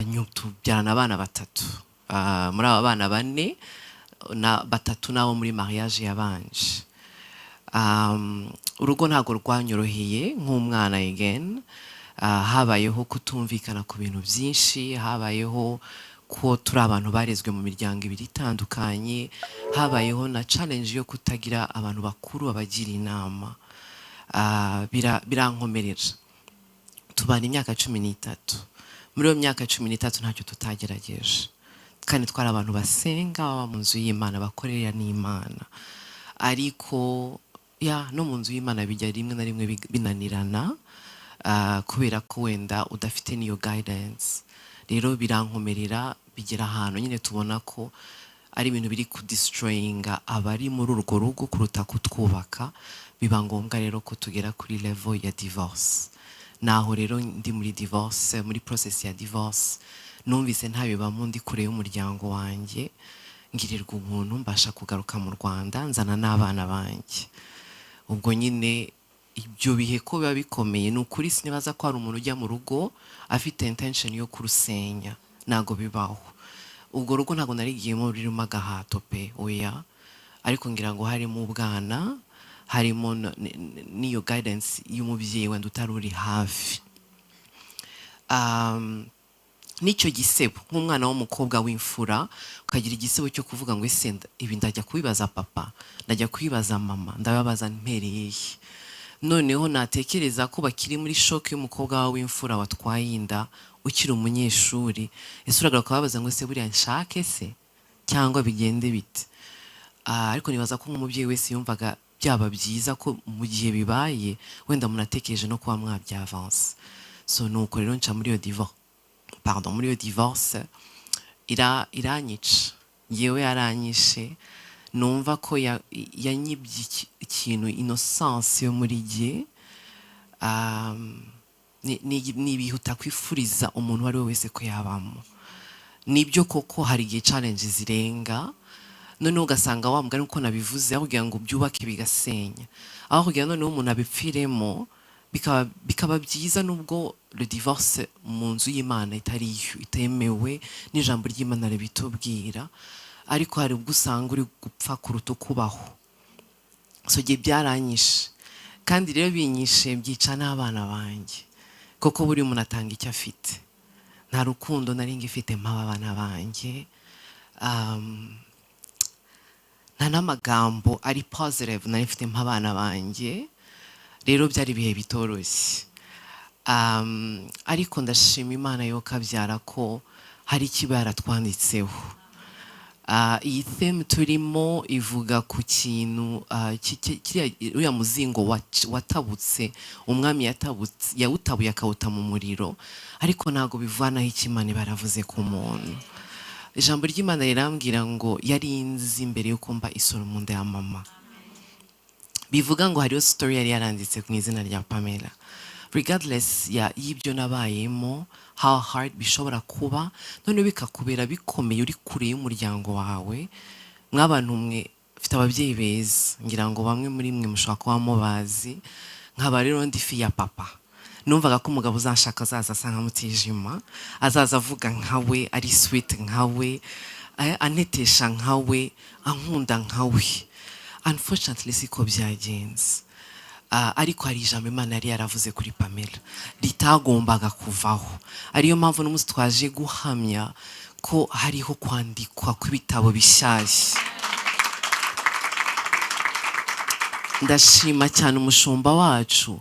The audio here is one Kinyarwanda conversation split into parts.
Tubyarana abana batatu. Muri aba bana bane na batatu nabo muri mariage yabanje. Urugo ntabwo rwanyoroheye nk'umwana again. Habayeho kutumvikana ku bintu byinshi, habayeho ko turi abantu barezwe mu miryango ibiri itandukanye, habayeho na challenge yo kutagira abantu bakuru babagira inama. Birankomerera. Tubana imyaka 13. Muri iyo myaka 13 ntacyo tutagerageje, kandi twari abantu basenga, baba mu nzu y'Imana, bakorera n'Imana. Ariko ya no mu nzu y'Imana bijya rimwe na rimwe binanirana, kubera ko wenda udafite n'iyo guidance. Rero birankomerera, bigera ahantu nyine tubona ko ari ibintu biri kudestroyinga abari muri urwo rugo kuruta kutwubaka. Biba ngombwa rero ko tugera kuri level ya divorce. Naho rero ndi muri divorce, muri process ya divorce, numvise ntabibamo, ndi kure y'umuryango wanjye. Ngirirwa ubuntu, mbasha kugaruka mu Rwanda, nzana n'abana banjye. Ubwo nyine ibyo bihe ko biba bikomeye, ni ukuri sinibaza ko hari umuntu ujya mu rugo afite intention yo kurusenya, ntabwo bibaho. Ubwo rugo ntabwo narigiyemo rurimo agahato pe, oya. Ariko ngira ngo harimo ubwana, harimo n'iyo guidance y'umubyeyi wenda utari uri hafi. N'icyo gisebo nk'umwana w'umukobwa w'imfura, ukagira igisebo cyo kuvuga ngo: "Ese ibi ndajya kubibaza papa, ndajya kubibaza mama, ndababaza mpereye he?" Noneho natekereza ko bakiri muri shock y'umukobwa wawe w'imfura watwaye inda ukiri umunyeshuri, ese uragaruka ukababaza ngo: "Ese buriya nshake se cyangwa bigende bite?" Ariko nibaza ko nk'umubyeyi wese yumvaga byaba byiza ko mu gihe bibaye wenda munatekereje no kuba mwabyavanse. So nuko rero nca muri iyo divorce, pardon, muri iyo divorce iranyica. Yewe, yaranyishe. Numva ko yanyibye ikintu, innocence yo muri jye. Ni ibihe utakwifuriza umuntu uwo ari we wese ko yabamo. Nibyo koko hari igihe challenge zirenga, noneho ugasanga wa mugani uko nabivuze, aho kugira ngo byubake bigasenya, aho kugira noneho umuntu abipfiremo, bikaba byiza. Nubwo le divorce mu nzu y'Imana itari yo, itemewe n'ijambo ry'Imana ribitubwira, ariko hari ubwo usanga uri gupfa kuruta ukubaho. So gihe byaranyishe, kandi rero binyishe byica n'abana banjye, kuko buri muntu atanga icyo afite. Nta rukundo nari ngifite mpaba abana banjye, nta n'amagambo ari positive nari mfite mp'abana banjye. Rero byari ibihe bitoroshye. Ariko ndashima Imana yo kabyara ko hari ikiba yaratwanditseho. Iyi theme turimo ivuga ku kintu kiriya, uriya muzingo watabutse, umwami yatabutse, yawutabuye akawuta mu muriro, ariko ntabwo bivanaho icyo Imana iba yaravuze ku muntu. Ijambo ry'Imana rirambwira ngo yari inzi mbere yuko mba isoro mu nda ya mama. Bivuga ngo hariho story yari yaranditse mu izina rya Pamela, regardless ya y'ibyo nabayemo, how hard bishobora kuba, noneho bikakubera bikomeye uri kure y'umuryango wawe. Mw'abantu mwe, mfite ababyeyi beza, ngira ngo bamwe muri mwe mushobora kuba mubazi. Nkaba rero ndi fille ya papa. Numvaga ko umugabo uzashaka azaza asa nka Mutijima, azaza avuga nkawe, ari sweet nkawe, antetesha nkawe, ankunda nkawe. Unfortunately siko byagenze. Ariko hari ijambo Imana yari yaravuze kuri Pamela ritagombaga kuvaho, ariyo mpamvu n'umunsi twaje guhamya ko hariho kwandikwa kw'ibitabo bishyashya. Ndashima cyane umushumba wacu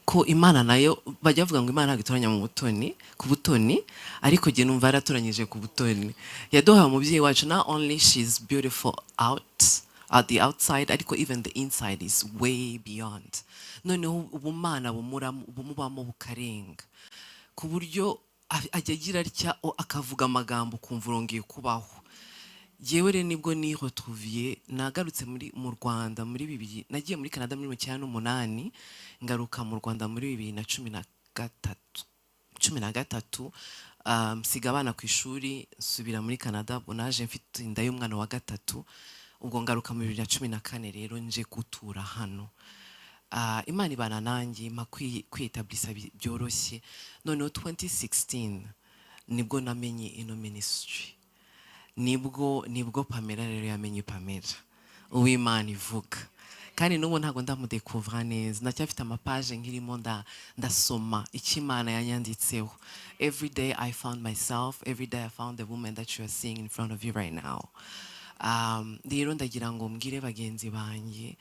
ko Imana nayo, bajya bavuga ngo Imana ntabwo itoranya mu butoni, ku butoni, ariko jye numva yaratoranyije ku butoni. Yaduhaye umubyeyi wacu, not only she's beautiful out at the outside, ariko even the inside is way beyond. Noneho ubumana bumubamo bukarenga ku buryo ajya agira atya akavuga amagambo ukumva urongeye kubaho. Yewe, rero nibwo niretrouviye nagarutse muri mu Rwanda muri bibiri, nagiye muri Canada muri 98, ngaruka mu Rwanda muri 2013, 13, nsiga abana ku ishuri, nsubira muri Canada. Ubwo naje mfite inda y'umwana wa gatatu. Ubwo ngaruka mu 2014 rero nje gutura hano. Imana ibana nanjye, impa kwiyetablisa byoroshye. Noneho 2016 Nibwo namenye ino ministry, nibwo Pamela rero yamenye Pamela Uwimana ivuga. Kandi n'ubu ntabwo ndamudekuvura neza, ndacyafite amapaje nkirimo ndasoma icyo Imana yanyanditseho. Every day I found myself, every day I found the woman that you are seeing in front of you right now. Rero ndagira ngo mbwire bagenzi banjye,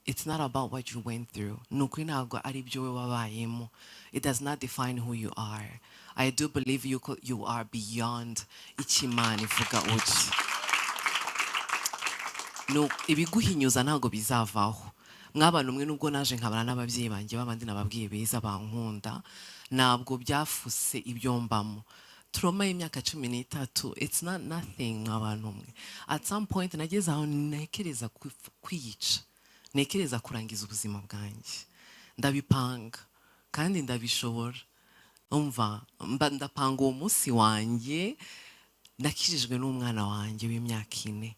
it's not about what you went through. Ni ukuri, ntabwo ari ibyo wowe wabayemo. It does not define who you are. I do believe you are beyond icyo Imana ivuga uri. No, ibiguhinyuza ntabwo bizavaho. Mwabana umwe, nubwo naje nkabana n'ababyeyi banjye babandi nababwiye beza bankunda, ntabwo byafuse ibyo mbamo. Trauma y'imyaka 13, it's not nothing. Mw'abantu mwe, at some point nageze aho ntekereza kwiyica, ntekereza kurangiza ubuzima bwanjye. Ndabipanga kandi ndabishobora. Umva, mba ndapanga uwo munsi wanjye. Nakirijwe n'umwana wanjye w'imyaka 4.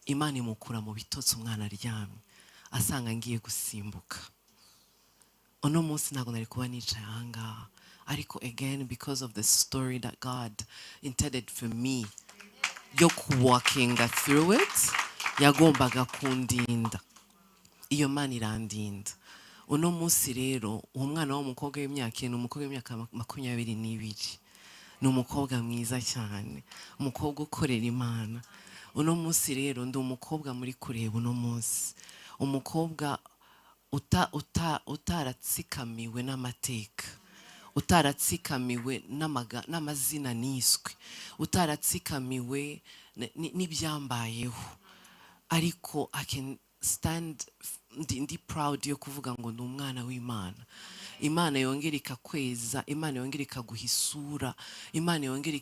Imana imukura mu bitotsi, umwana aryamye, asanga ngiye gusimbuka. Uno munsi ntabwo nari kuba nicaye ahangaha, ariko again, because of the story that God intended for me yo kuwalkinga through it, yagombaga kundinda. Iyo Mana irandinda. Uno munsi rero, uwo mwana w'umukobwa w'imyaka 4, umukobwa w'imyaka 22, ni umukobwa mwiza cyane, umukobwa ukorera Imana. Uno munsi rero ndi umukobwa muri kureba uno munsi, umukobwa utaratsikamiwe n'amateka, utaratsikamiwe n'amazina niswe, utaratsikamiwe n'ibyambayeho, ariko I can stand, ndi proud yo kuvuga ngo ndi umwana w'Imana. Imana yongera ikakweza, Imana yongera ikaguha isura, Imana yongera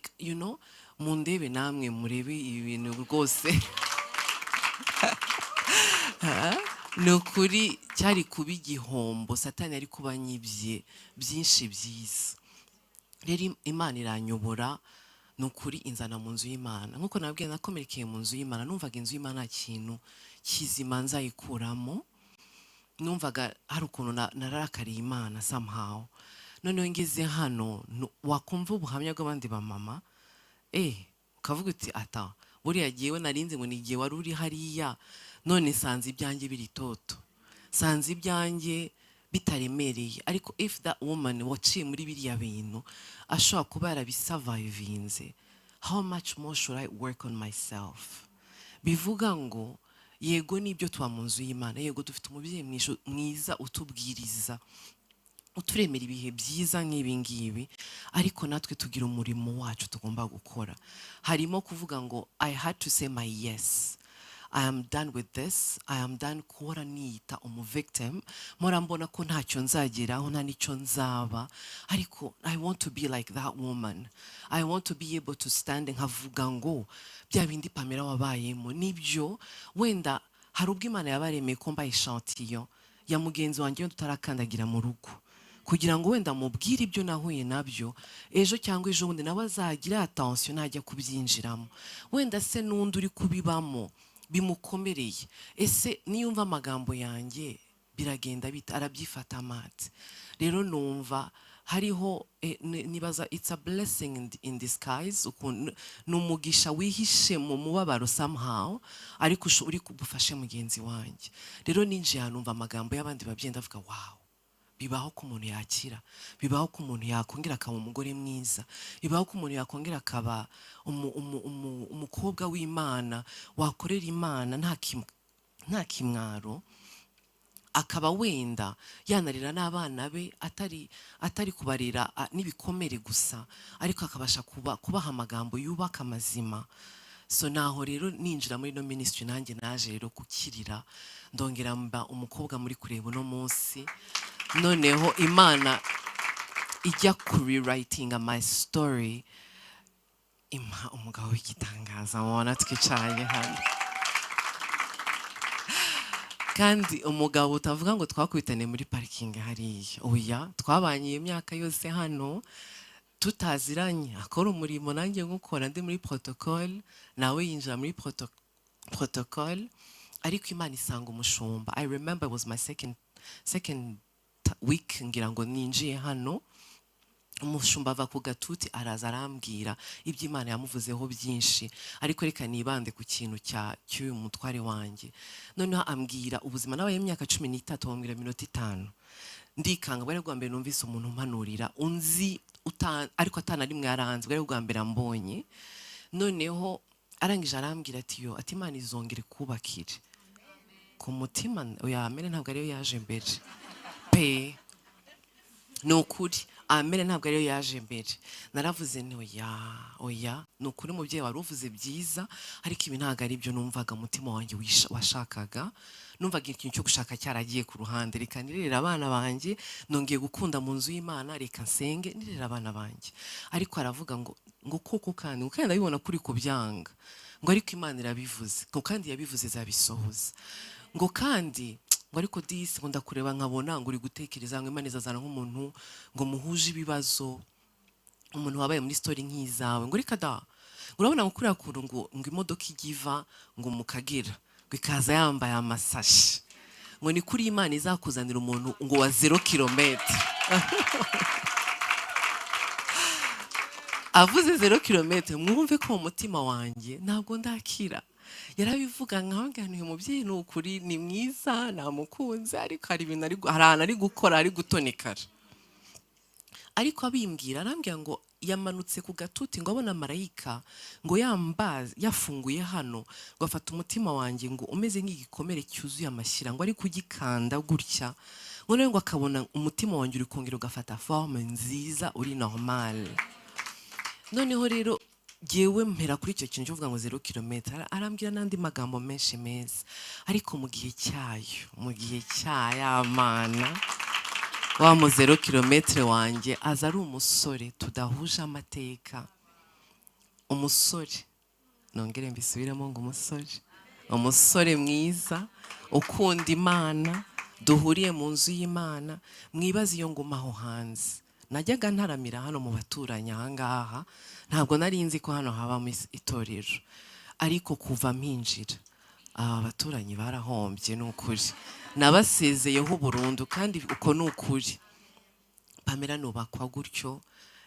mundebe namwe, murebe ibi bintu rwose. Ni ukuri, cyari kuba igihombo, Satani yari kuba anyibye byinshi byiza. Rero Imana iranyobora, ni ukuri, inzana mu nzu y'Imana. Nk'uko nabwiye, nakomerekeye mu nzu y'Imana. Numvaga inzu y'Imana nta kintu kizima nzayikuramo. Numvaga hari ukuntu nararakariye Imana somehow. Noneho ngeze hano, wakumva ubuhamya bw'abandi bamama, ukavuga uti: "Ata buriya jyewe narinzi ngo ni igihe wari uri hariya, none nsanze ibyanjye biri toto, sanze ibyanjye bitaremereye." Ariko if that woman waciye muri biriya bintu ashobora kuba yarabisurvivinze, how much more should I work on myself? Bivuga ngo yego, nibyo, tuba mu nzu y'Imana, yego, dufite umubyeyi mwiza utubwiriza, uturemera ibihe byiza nk'ibi ngibi, ariko natwe tugira umurimo wacu tugomba gukora. Harimo kuvuga ngo I had to say my yes, I am done with this, I am done guhora niyita umuvictim, mpora mbona ko ntacyo nzageraho, nta n'icyo nzaba. Ariko I want to be like that woman. I want to be able to stand nkavuga ngo bya bindi Pamela wabayemo nibyo. Wenda hari ubwo Imana yabaremeye ko mbaye échantillon ya mugenzi wanjye wenda utarakandagira mu rugo, kugira ngo wenda mubwire ibyo nahuye nabyo, ejo cyangwa ejo bundi nawe azagira attention najya kubyinjiramo. Wenda se n'undi uri kubibamo bimukomereye, ese niyumva amagambo yanjye biragenda bita, arabyifata amate? Rero numva hariho nibaza it's a blessing in disguise. Ni umugisha wihishe mu mubabaro somehow, ariko uri bufashe mugenzi wanjye. Rero ninjiye ahantu numva amagambo y'abandi babyeyi, ndavuga: "Wow, bibaho ko umuntu yakira, bibaho ko umuntu yakongera akaba umugore mwiza, bibaho ko umuntu yakongera akaba umukobwa w'Imana, wakorera Imana nta kimwaro, akaba wenda yanarira n'abana be, atari kubarera n'ibikomere gusa, ariko akabasha kubaha amagambo yubaka amazima." So naho rero ninjira muri ino ministry, nanjye naje rero gukirira, ndongera mba umukobwa muri kureba uno munsi. Noneho Imana ijya kurewritinga my story, impa umugabo w'igitangaza mubona twicaranye hano, kandi umugabo utavuga ngo twakubitaniye muri parikingi hariya. Oya, twabanye iyo myaka yose hano tutaziranye, akora umurimo nanjye nkukora, ndi muri protocole nawe yinjira muri protocole, ariko Imana isanga umushumba. I remember it was my second week ngira ngo ninjiye hano. Umushumba ava ku gatuti, araza arambwira ibyo Imana yamuvuzeho byinshi, ariko reka nibande ku kintu cya cy'uyu mutware wanjye. Noneho ambwira ubuzima nabaye imyaka 13, bambwira iminota 5, ndikanga. Bwari bwa mbere numvise umuntu umpanurira unzi ariko atana rimwe yaranze, bwari bwa mbere ambonye. Noneho arangije arambwira ati: "Yo," ati, "Imana izongere kubakire ku mutima." Oya, amen ntabwo ariyo yaje mbere pe. Ni ukuri, amen ntabwo ariyo yaje mbere. Naravuze nti: "Oya, oya, ni ukuri umubyeyi wari uvuze byiza, ariko ibi ntabwo ari byo numvaga umutima wanjye washakaga." Numvaga ikintu cyo gushaka cyaragiye ku ruhande. Reka nirere abana banjye, nongeye gukunda mu nzu y'Imana, reka nsenge nirere abana banjye. Ariko aravuga ngo koko kandi, ngo kandi ndabibona kuri kubyanga, ngo ariko Imana irabivuze, ngo kandi yabivuze izabisohoza, ngo kandi ngo ariko disi, ngo ndakureba nkabona ngo uri gutekereza ngo Imana izazana nk'umuntu ngo muhuje ibibazo, umuntu wabaye muri story nk'izawe, ngo reka da, ngo urabona ngo kuriya kuntu ngo imodoka ijya iva ngo mu Kagera ngo ikaza yambaye amasashi, ngo ni kuri Imana izakuzanira umuntu ngo wa 0 kilomètre. Avuze 0 kilomètre, mwumve ko mu mutima wanjye ntabwo ndakira. Yarabivuga nkaho uyu mubyeyi ni ukuri ni mwiza, namukunze, ariko hari ibintu hari ahantu ari gukora ari gutonekara. Ariko abimbwira, arambwira ngo yamanutse ku gatuti, ngo abona marayika ngo yambaze yafunguye hano, ngo afata umutima wanjye ngo umeze nk'igikomere cyuzuye amashyira, ngo ari kugikanda gutya, ngo nawe ngo akabona umutima wanjye uri kongera ugafata forme nziza, uri normal. Noneho rero jyewe mpera kuri icyo kintu cyo kuvuga ngo 0 kilomètre. Arambwira n'andi magambo menshi meza, ariko mu gihe cyayo, mu gihe cyayamana, wa mu 0 kilomètre wanjye aza ari umusore tudahuje amateka. Umusore, nongere mbisubiremo, ngo umusore, umusore mwiza ukunda Imana, duhuriye mu nzu y'Imana. Mwibaze iyo nguma aho hanze, najyaga ntaramira hano mu baturanyi ahangaha, ntabwo nari nzi ko hano habamo itorero. Ariko kuva mpinjira, aba baturanyi barahombye, ni ukuri nabasezeyeho burundu, kandi uko ni ukuri. Pamela nubakwa gutyo,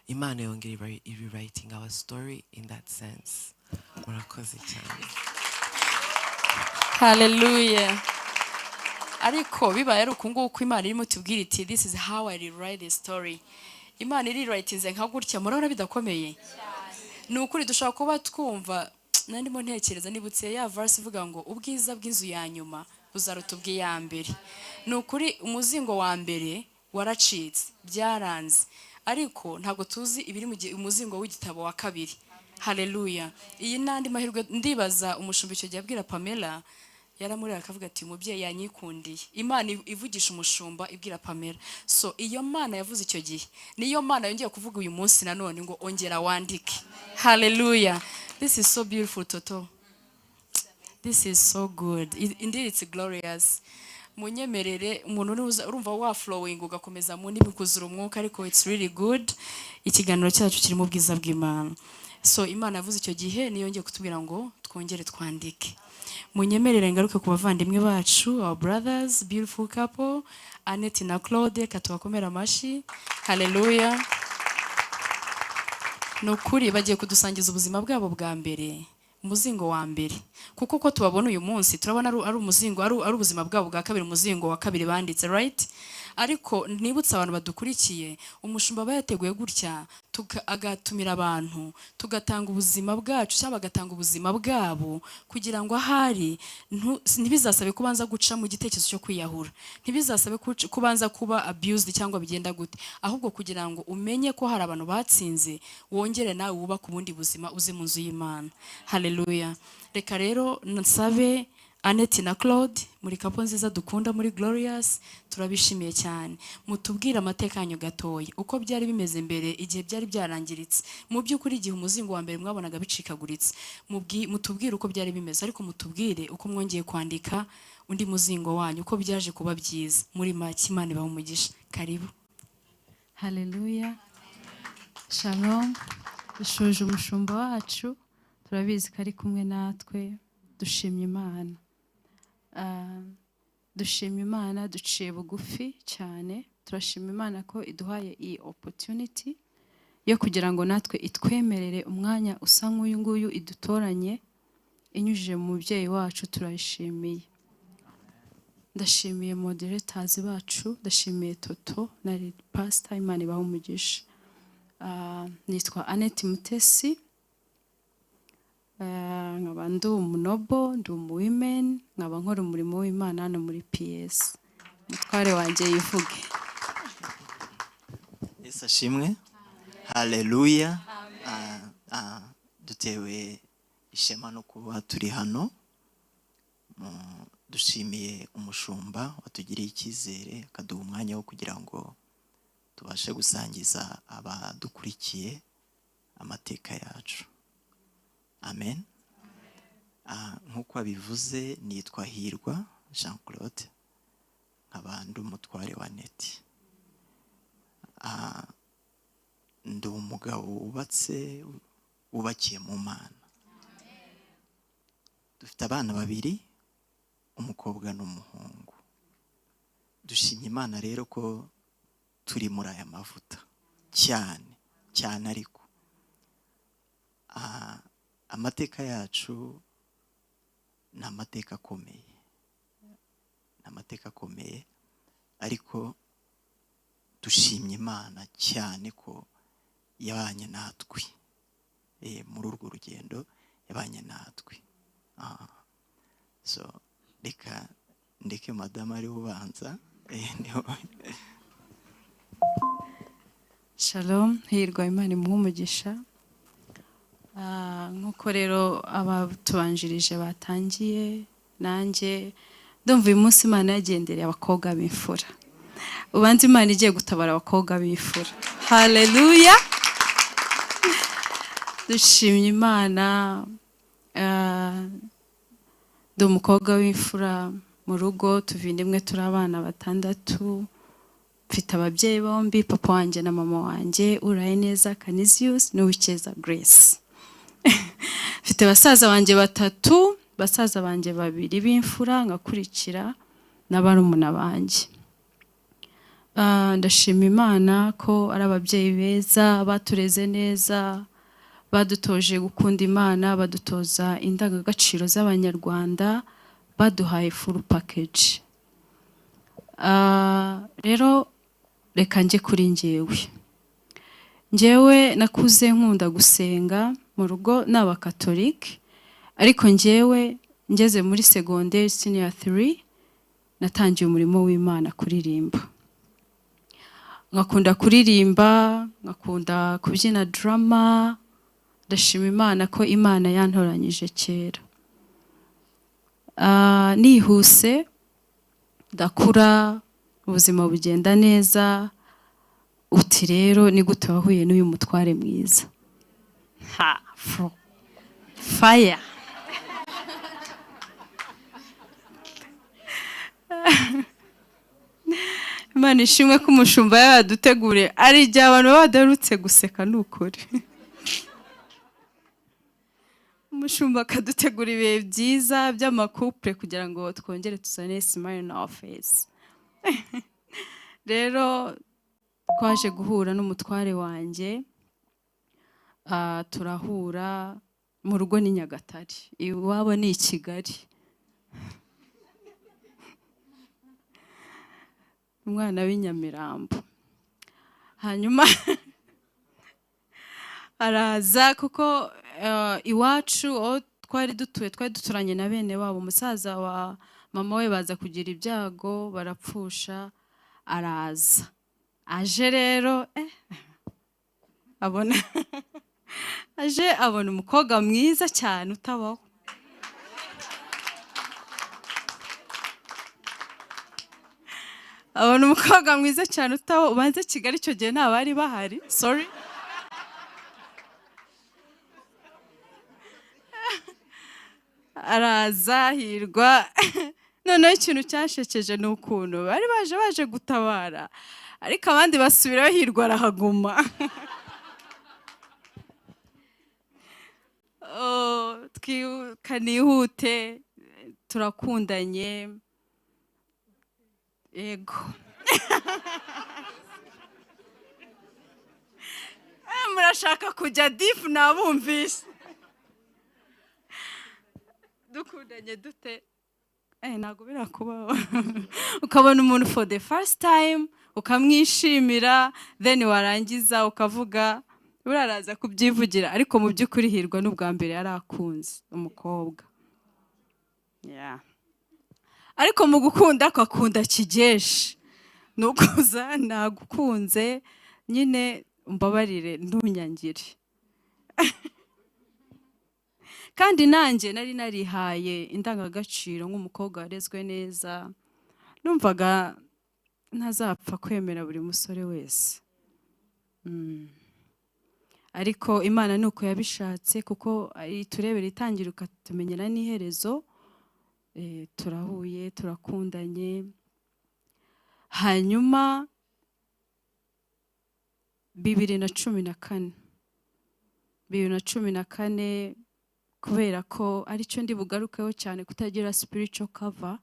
Imana yongera rewriting our story in that sense. Murakoze cyane. Haleluya! Ariko bibaye ari uku nguku Imana irimo tubwira iti: "This is how I rewrite the story." Imana irirewritinze nka gutya, murabona bidakomeye? Ni ukuri dushobora kuba twumva. Nandimo ntekereza, nibutse ya verse ivuga ngo ubwiza bw'inzu ya nyuma buzaruta ubw'iya mbere. Ni ukuri umuzingo wa mbere waracitse, byaranze, ariko ntabwo tuzi ibiri mu umuzingo w'igitabo wa kabiri. Haleluya! Iyi n'andi mahirwe. Ndibaza umushumba icyo gihe abwira Pamela, yaramureba akavuga ati: "Umubyeyi yanyikundiye." Imana ivugisha umushumba ibwira Pamela. So iyo Mana yavuze icyo gihe niyo Mana yongeye kuvuga uyu munsi nanone ngo ongera wandike. Haleluya! This is so beautiful, Toto. This is so good. Indeed it's glorious. Munyemerere, umuntu urumva wa flowing ugakomeza mu ndimi kuzura umwuka, ariko it's really good. Ikiganiro cyacu kirimo ubwiza bw'Imana. So Imana yavuze icyo gihe niyo yongeye kutubwira ngo twongere twandike. Munyemerere ngaruke ku bavandimwe bacu, our brothers, beautiful couple Annette na Claude. Katubakomera amashyi. Haleluya! Ni ukuri bagiye kudusangiza ubuzima bwabo bwa mbere, umuzingo wa mbere, kuko uko tubabona uyu munsi turabona ari umuzingo, ari ubuzima bwabo bwa kabiri, umuzingo wa kabiri banditse, right? Ariko nibutse abantu badukurikiye, umushumba aba yateguye gutya, agatumira abantu, tugatanga ubuzima bwacu cyangwa bagatanga ubuzima bwabo, kugira ngo ahari ntibizasabe kubanza guca mu gitekerezo cyo kwiyahura, ntibizasabe kubanza kuba abused cyangwa bigenda gute, ahubwo kugira ngo umenye ko hari abantu batsinze, wongere nawe wubake ubundi buzima, uze mu nzu y'Imana. Haleluya! Reka rero nsabe Annette na Claude, muri couple nziza dukunda muri Glorious, turabishimiye cyane. Mutubwire amateka yanyu gatoya, uko byari bimeze mbere, igihe byari byarangiritse. Mu by'ukuri igihe umuzingo wa mbere mwabonaga bicikaguritse, mutubwire uko byari bimeze, ariko mutubwire uko mwongeye kwandika undi muzingo wanyu, uko byaje kuba byiza. Muri make, Imana ibahe umugisha. Karibu. Haleluya, shalom. Dushoje umushumba wacu, turabizi ko ari kumwe natwe. Dushimye Imana. Dushima Imana, duciye bugufi cyane. Turashima Imana ko iduhaye iyi opportunity. yo kugira ngo natwe itwemerere umwanya usa nk'uyu nguyu, idutoranye inyujije mu mubyeyi wacu, turayishimiye. Ndashimiye moderators bacu, ndashimiye Toto na Lead Pastor, Imana ibahe umugisha. Nitwa Annette Mutesi, nkaba ndi umunobo, ndi umu women, nkaba nkora umurimo w'Imana hano muri PS. Umutware wanjye yivuge. Yesu ashimwe, haleluya. Dutewe ishema no kuba turi hano. Dushimiye umushumba watugiriye icyizere akaduha umwanya wo kugira ngo tubashe gusangiza abadukurikiye amateka yacu. Amen. Nk'uko abivuze, nitwa Hirwa Jean Claude, nkaba ndi umutware wa Neti. Ndi umugabo wubatse, wubakiye mu Mana. Dufite abana babiri, umukobwa n'umuhungu. Dushimye Imana rero ko turi muri aya mavuta cyane cyane. Ariko amateka yacu ni amateka akomeye, ni amateka akomeye, ariko dushimye Imana cyane ko yabanye natwe muri urwo rugendo, yabanye natwe. So reka ndeke madamu ari ubanza. Shalom, Hirwa, Imana imuhe umugisha. Nk'uko rero abatubanjirije batangiye, nanjye ndumva uyu munsi Imana yagendereye abakobwa b'imfura. Ubanza Imana igiye gutabara abakobwa b'imfura. Haleluya! Dushimye Imana. Ndi umukobwa w'imfura mu rugo, tuvindimwe turi abana batandatu. Mfite ababyeyi bombi, papa wanjye na mama wanjye, Urayeneza Canisius n'Uwikeza Grace. Mfite basaza banjye batatu, basaza banjye babiri b'imfura, ngakurikira na barumuna banjye. Ndashima Imana ko ari ababyeyi beza, batureze neza, badutoje gukunda Imana, badutoza indangagaciro z'Abanyarwanda, baduhaye full package. Rero reka njye kuri njyewe. Njyewe nakuze nkunda gusenga, mu rugo ni Abakatolike, ariko njyewe ngeze muri segonderi, senior 3, natangiye umurimo w'Imana, kuririmba. Nkakunda kuririmba, nkakunda kubyina drama. Ndashima Imana ko Imana yantoranyije kera. Nihuse ndakura, ubuzima bugenda neza. Uti rero ni gute wahuye n'uyu mutware mwiza? Ha fro fire! Imana ishimwe ko umushumba yaduteguriye, ari igihe abantu baba badarutse guseka, ni ukuri. Umushumba akadutegura ibihe byiza by'ama couple kugira ngo twongere tuzane smile on our face. Rero twaje guhura n'umutware wanjye, turahura mu rugo ni Nyagatare, iwabo ni i Kigali. Umwana w'inyamirambo. Hanyuma araza kuko iwacu aho twari dutuye twari duturanye na bene wabo, umusaza wa mama we, baza kugira ibyago barapfusha. Araza, aje rero abona aje abona umukobwa mwiza cyane utabaho. Abona umukobwa mwiza cyane utabaho. Ubanze Kigali icyo gihe nta bari bahari, sorry. Araza Hirwa. Noneho ikintu cyashekeje ni ukuntu bari baje gutabara, ariko abandi basubirayo, Hirwa arahaguma. Oh, twikanihute, turakundanye. Yego. Murashaka kujya deep, nabumvise. Dukundanye dute? Ntabwo birakubaho, ukabona umuntu for the first time, ukamwishimira, then warangiza ukavuga buraraza kubyivugira. Ariko mu by'ukuri Hirwa n'ubwa mbere yari akunze umukobwa. Yeah. Ariko mu gukunda akakunda kigeshi, ni ukuza nagukunze nyine, umbabarire ntunyangire. Kandi nanjye nari narihaye indangagaciro nk'umukobwa warezwe neza, numvaga ntazapfa kwemera buri musore wese. Ariko Imana ni uko yabishatse, kuko iturebera itangira ukatumenyera n'iherezo. Turahuye, turakundanye. Hanyuma 2014, 2014, kubera ko aricyo ndi bugarukeho cyane, kutagira spiritual cover.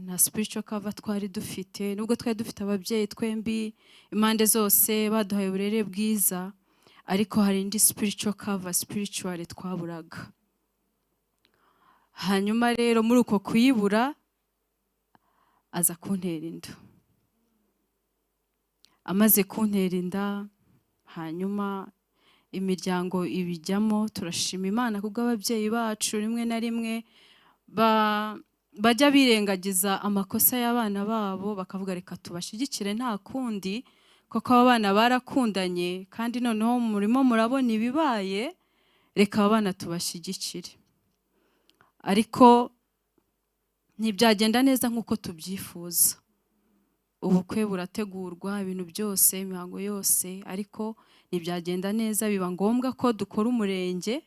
Nta spiritual cover twari dufite, nubwo twari dufite ababyeyi twembi impande zose baduhaye uburere bwiza, ariko hari indi spiritual cover, spiritual twaburaga. Hanyuma rero muri uko kuyibura aza kuntera inda. Amaze kuntera inda, hanyuma imiryango ibijyamo. Turashima Imana kubw'ababyeyi bacu, rimwe na rimwe bajya birengagiza amakosa y'abana babo, bakavuga: "Reka tubashyigikire, nta kundi, kuko aba bana barakundanye, kandi noneho murimo murabona ibibaye, reka aba bana tubashyigikire." Ariko ntibyagenda neza nk'uko tubyifuza. Ubukwe burategurwa, ibintu byose, imihango yose, ariko ntibyagenda neza. Biba ngombwa ko dukora umurenge,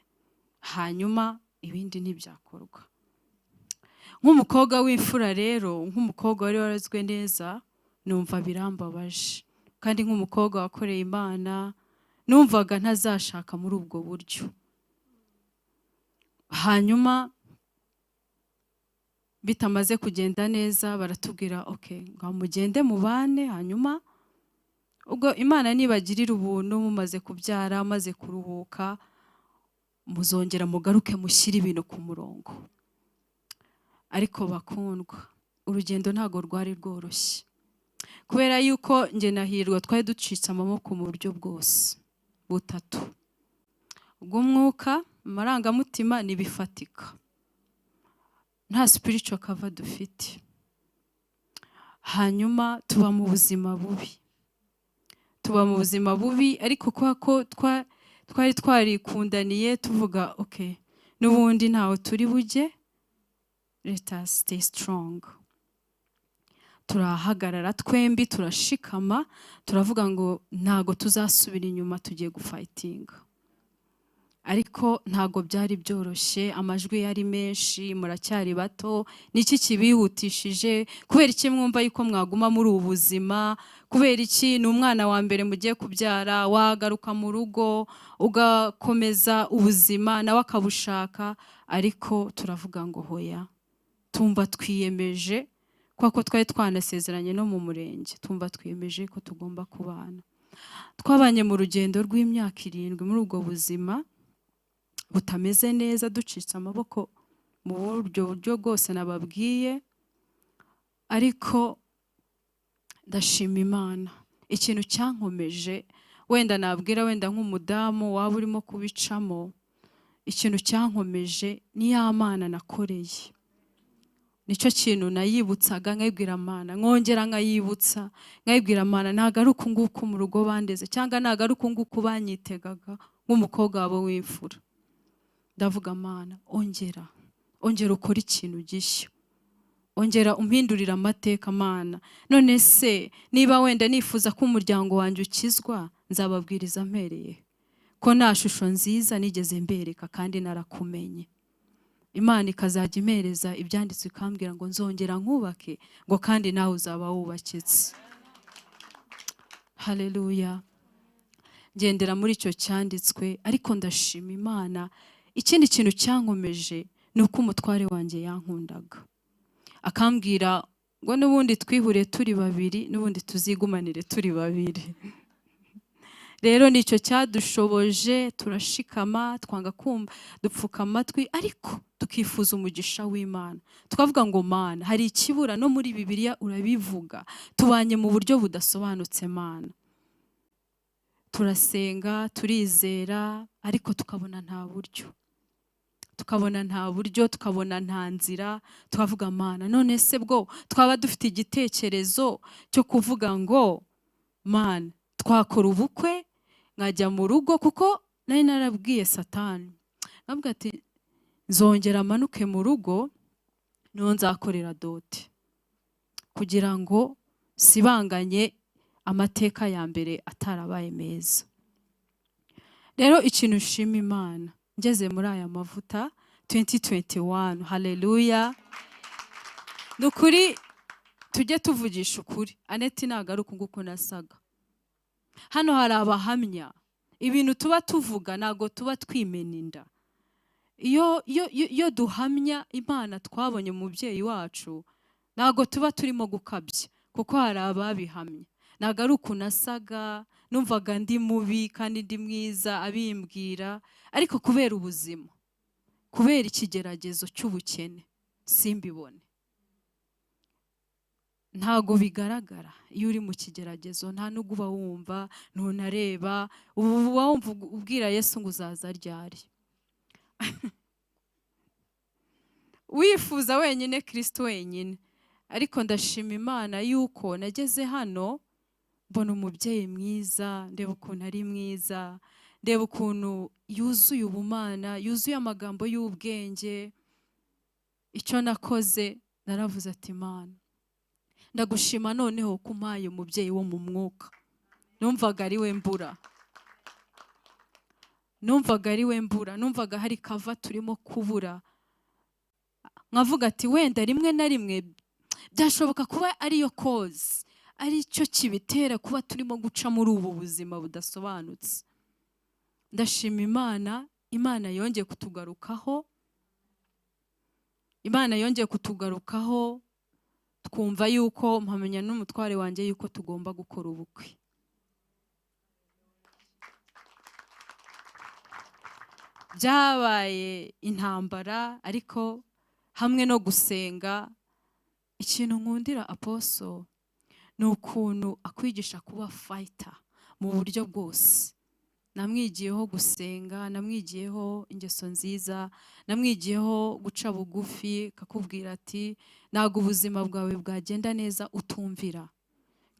hanyuma ibindi ntibyakorwa. Nk'umukobwa w'imfura rero, nk'umukobwa wari warazwe neza, numva birambabaje, kandi nk'umukobwa wakoreye Imana, numvaga ntazashaka muri ubwo buryo. Hanyuma bitamaze kugenda neza, baratubwira: "Ok, ngo mugende mubane, hanyuma ubwo Imana nibagirira ubuntu, mumaze kubyara, mumaze kuruhuka, muzongera mugaruke mushyire ibintu ku murongo." Ariko bakundwa, urugendo ntabwo rwari rworoshye, kubera yuko njye na Hirwa twari ducitse amaboko mu buryo bwose butatu: ubw'umwuka, amarangamutima n'ibifatika. Nta spiritual cover dufite. Hanyuma tuba mu buzima bubi, tuba mu buzima bubi, ariko kubera ko twari twarikundaniye, tuvuga: "Ok, n'ubundi ntawe turi bujye, let us stay strong." Turahagarara twembi, turashikama, turavuga ngo ntago tuzasubira inyuma, tugiye gufightinga. Ariko ntago byari byoroshye, amajwi yari menshi: "Muracyari bato, niki kibihutishije? Kubera iki mwumva yuko mwaguma muri ubu buzima? Kubera iki? Ni umwana wa mbere mugiye kubyara, wagaruka mu rugo ugakomeza ubuzima, nawe akabushaka." Ariko turavuga ngo hoya, tumva twiyemeje, kubera ko twari twanasezeranye no mu murenge, tumva twiyemeje ko tugomba kubana. Twabanye mu rugendo rw'imyaka 7 muri ubwo buzima butameze neza, ducitse amaboko mu buryo bwose nababwiye. Ariko ndashima Imana. Ikintu cyankomeje, wenda nabwira wenda nk'umudamu waba urimo kubicamo, ikintu cyankomeje ni ya Mana nakoreye. Nicyo kintu nayibutsaga, nkayibwira Mana, nkongera nkayibutsa, nkayibwira: "Mana, ntabwo ari uku nguku mu rugo bandeze, cyangwa ntabwo ari uku nguku banyitegaga nk'umukobwa wabo w'imfura." Ndavuga: "Mana, ongera, ongera ukore ikintu gishya, ongera umpindurire amateka. Mana, none se niba wenda nifuza ko umuryango wanjye ukizwa, nzababwiriza mpereye ko nta shusho nziza nigeze mbereka kandi narakumenye?" Imana ikazajya impereza ibyanditswe, ikambwira ngo nzongera nkubake, ngo kandi nawe uzaba wubakitse. Haleluya! Ngendera muri icyo cyanditswe. Ariko ndashima Imana, ikindi kintu cyankomeje ni uko umutware wanjye yankundaga, akambwira ngo n'ubundi twihuriye turi babiri, n'ubundi tuzigumanire turi babiri. Rero Rero nicyo cyadushoboje, turashikama, twanga kumva, dupfuka amatwi, ariko tukifuza umugisha w'Imana. Tukavuga ngo Mana, hari ikibura no muri Bibiliya urabivuga, tubanye mu buryo budasobanutse Mana. Turasenga, turizera, ariko tukabona nta buryo. Tukabona nta buryo, tukabona nta nzira, tukavuga Mana, none se bwo twaba dufite igitekerezo cyo kuvuga ngo Mana, twakora ubukwe nkajya mu rugo, kuko nari narabwiye Satani, nabwo ati nzongera amanuke mu rugo niho nzakorera dote, kugira ngo sibanganye amateka ya mbere atarabaye meza. Rero ikintu nshima Imana, ngeze muri aya mavuta 2021, haleluya. Nukuri tujye tuvugisha ukuri, Aneti nagaruka nguko nasaga. Hano hari abahamya, ibintu tuba tuvuga ntago tuba twimena inda. Iyo duhamya Imana twabonye umubyeyi wacu, ntago tuba turimo gukabya, kuko hari ababihamya. Ntago ari ukuntu nasaga, numvaga ndi mubi kandi ndi mwiza abimbwira, ariko kubera ubuzima, kubera ikigeragezo cy'ubukene simbibone. Ntago bigaragara iyo uri mu kigeragezo, nta nubwo uba wumva, ntunareba, uba wumva ubwira Yesu ngo uzaza ryari. Wifuza wenyine Kristo wenyine. Ariko ndashima Imana yuko nageze hano mbona umubyeyi mwiza, ndeba ukuntu ari mwiza, ndeba ukuntu yuzuye ubumana, yuzuye amagambo y'ubwenge. Icyo nakoze naravuze ati Imana, ndagushima noneho ko umpaye umubyeyi wo mu mwuka. Numvaga ari we mbura, numvaga ari we mbura, numvaga hari kava turimo kubura. Nkavuga ati wenda rimwe na rimwe byashoboka kuba ariyo cause, ari cyo kibitera kuba turimo guca muri ubu buzima budasobanutse. Ndashima Imana, Imana yongeye kutugarukaho, Imana yongeye kutugarukaho, twumva yuko mpamenya n'umutware wanjye yuko tugomba gukora ubukwe. Byabaye intambara, ariko hamwe no gusenga. Ikintu nkundira Apostle ni ukuntu akwigisha kuba fighter mu buryo bwose. Namwigiyeho gusenga, namwigiyeho ingeso nziza, namwigiyeho guca bugufi, kakubwira ati ntago ubuzima bwawe bwagenda neza utumvira.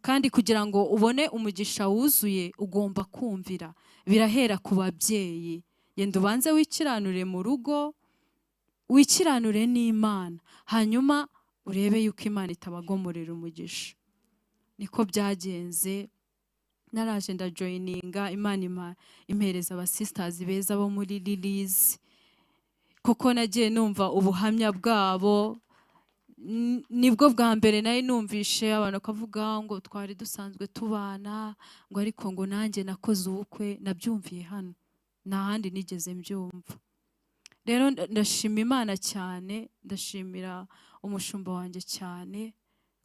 Kandi kugira ngo ubone umugisha wuzuye ugomba kumvira. Birahera ku babyeyi. Genda ubanze wikiranure mu rugo, wikiranure n'Imana, hanyuma urebe yuko Imana itabagomorera umugisha. Niko byagenze, naraje ndajoininga, Imana impereza abasisters beza bo muri Lilies, kuko nagiye numva ubuhamya bwabo. Nibwo bwa mbere nari numvishe abantu bakavuga ngo twari dusanzwe tubana, ngo ariko ngo nanjye nakoze ubukwe, nabyumviye hano, nta handi nigeze mbyumva. Rero ndashima Imana cyane, ndashimira umushumba wanjye cyane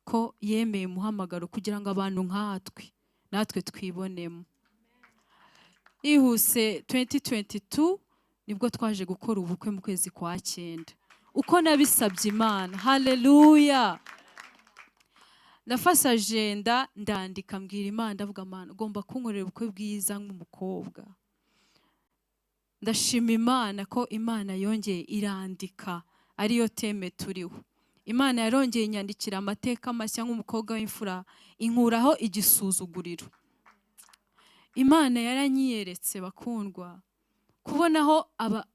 ko yemeye umuhamagaro kugira ngo abantu nkatwe natwe twibonemo. Ihuse 2022 nibwo twaje gukora ubukwe mu kwezi kwa 9. Uko nabisabye Imana, haleluya. Nafashe agenda ndandika, mbwira Imana, ndavuga Imana ugomba kunkorera ubukwe bwiza nk'umukobwa. Ndashima Imana ko Imana yongeye irandika, ariyo teme turiho. Imana yarongeye inyandikira amateka mashya nk'umukobwa w'imfura, inkuraho igisuzuguriro. Imana yaranyiyeretse bakundwa, kubonaho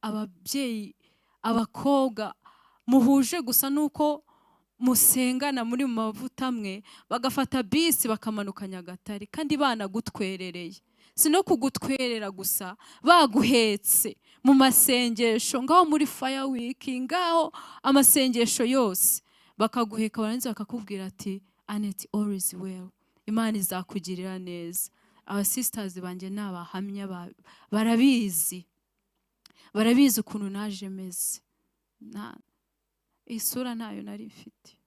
ababyeyi abakobwa muhuje gusa nuko musengana muri mu mavuta amwe, bagafata bisi bakamanuka Nyagatare kandi banagutwerereye. Si no kugutwerera gusa, baguhetse mu masengesho, ngaho muri Fire Week, ngaho amasengesho yose bakaguheka, barangiza bakakubwira ati Aneti all is well, Imana izakugirira neza. Aba sisters banjye n'abahamya barabizi, barabizi ukuntu naje meze. Isura ntayo nari mfite,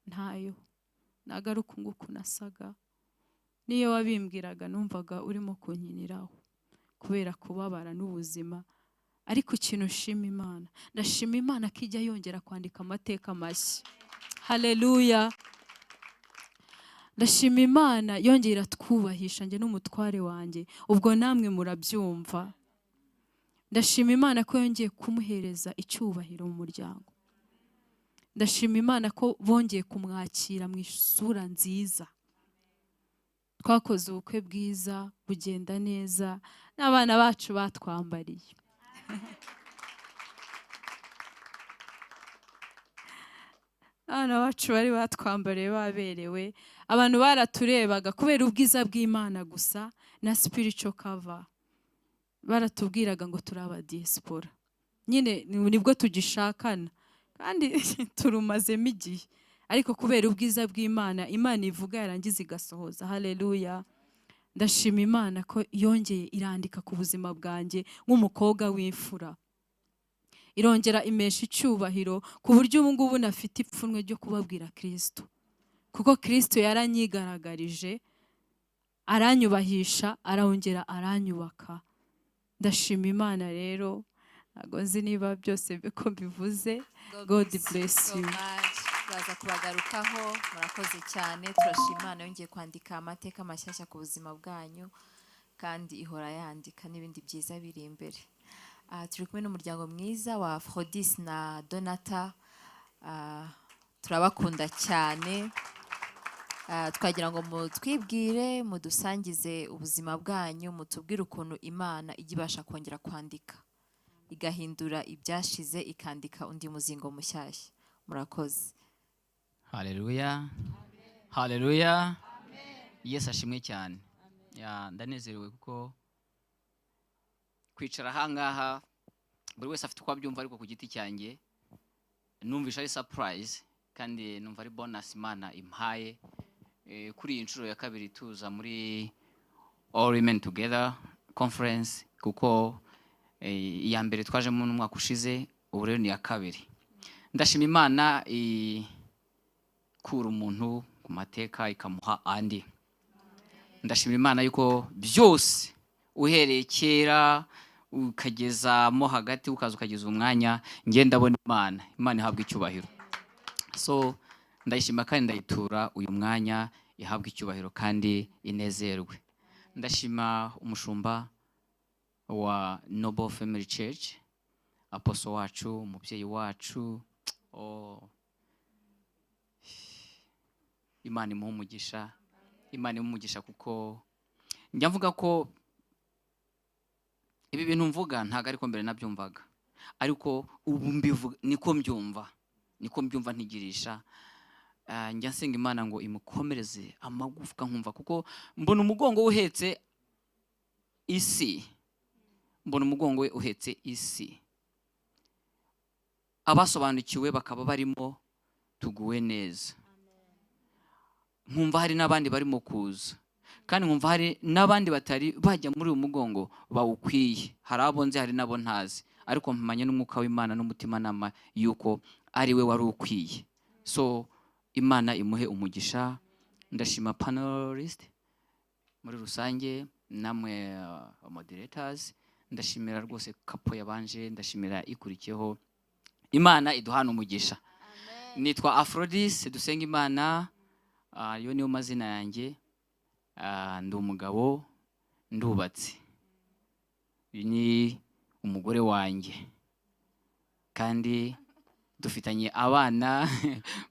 ntayo, nagaruka nguko nasaga. Niyo wabimbwiraga numvaga urimo kunkiniraho kubera kubabara n'ubuzima. Ariko ikintu nshima Imana, ndashima Imana ko ijya yongera kwandika amateka mashya. Haleluya. Ndashima Imana yongera iratwubahisha njye n'umutware wanjye, ubwo namwe murabyumva. Ndashima Imana ko yongeye kumuhereza icyubahiro mu muryango. Ndashima Imana ko bongeye kumwakira mu isura nziza. Twakoze ubukwe bwiza bugenda neza, n'abana bacu batwambariye. Abana bacu bari batwambariye baberewe, abantu baraturebaga kubera ubwiza bw'Imana gusa na spiritual cover. Baratubwiraga ngo turi aba diaspora nyine, nibwo tugishakana kandi turumazemo igihe, ariko kubera ubwiza bw'Imana, Imana ivuga yarangiza igasohoza. Haleluya. Ndashima Imana ko yongeye irandika ku buzima bwanjye nk'umukobwa w'imfura, irongera imesha icyubahiro ku buryo ubu ngubu nafite ipfunwe ryo kubabwira Kristo, kuko Kristo yaranyigaragarije, aranyubahisha, arongera aranyubaka. Ndashima Imana rero, ntabwo nzi niba byose ko mbivuze. God bless you. Turaza kubagarukaho, murakoze cyane. Turashima Imana yongeye kwandika amateka mashyashya ku buzima bwanyu, kandi ihora yandika n'ibindi byiza biri imbere. Turi kumwe n'umuryango mwiza wa Afrodis na Donata. Turabakunda cyane. Twagira ngo mutwibwire, mudusangize ubuzima bwanyu, mutubwire ukuntu Imana ijya ibasha kongera kwandika, igahindura ibyashize, ikandika undi muzingo mushyashya. Murakoze. Haleluya. Haleluya. Yesu ashimwe cyane. Ya, ndanezerewe kuko kwicara ahangaha buri wese afite uko abyumva, ariko ku giti cyanjye numvisha ari surprise kandi numva ari bonus Imana impaye kuri iyi nshuro ya kabiri tuza muri All Women Together Conference, kuko iya mbere twajemo n'umwaka ushize, ubu rero ni iya kabiri. Ndashima Imana ikura umuntu ku mateka ikamuha andi. Ndashima Imana yuko byose uhereye kera ukageza mo hagati ukaza ukageza umwanya, nge ndabona Imana, Imana ihabwa icyubahiro. So ndayishima kandi ndayitura uyu mwanya, ihabwa icyubahiro kandi inezerwe. Ndashima umushumba wa Noble Family Church, apostle wacu, umubyeyi wacu. Oh, Imana imuhe umugisha, Imana imuhe umugisha, kuko njya mvuga ko ibi bintu mvuga ntago ariko mbere nabyumvaga, ariko ubu mbivuga niko mbyumva, niko mbyumva ntigirisha. Njya nsenga Imana ngo imukomereze amagufwa nkumva, kuko mbona umugongo uhetse isi, mbona umugongo we uhetse isi. Abasobanukiwe bakaba barimo tuguwe neza, nkumva hari n'abandi barimo kuza, kandi nkumva hari n'abandi batari bajya muri uyu mugongo bawukwiye. Hari abo nzi, hari n'abo ntazi, ariko mpamanye n'umwuka w'Imana n'umutimanama yuko ari we wari ukwiye. So Imana imuhe umugisha. Ndashima panelist muri rusange, namwe moderators. Ndashimira rwose kapo yabanje, ndashimira ikurikiyeho. Imana iduhana umugisha. Nitwa Afrodis Dusenga Imana, iyo niyo mazina yanjye. Ndi umugabo, ndubatse, uyu ni umugore wanjye, kandi dufitanye abana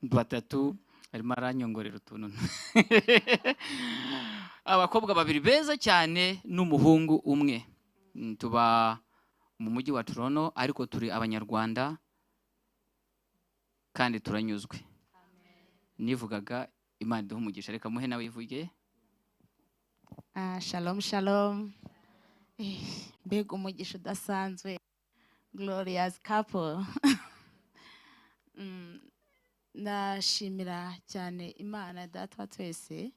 batatu. Arimo aranyongorera utuntu. Abakobwa babiri beza cyane n'umuhungu umwe. Tuba mu mujyi wa Toronto, ariko turi abanyarwanda kandi turanyuzwe. Nivugaga Imana iduhe umugisha, reka muhe nawe ivuge. Shalom shalom. Mbega umugisha udasanzwe. Glorious couple. Ndashimira cyane Imana Data wa twese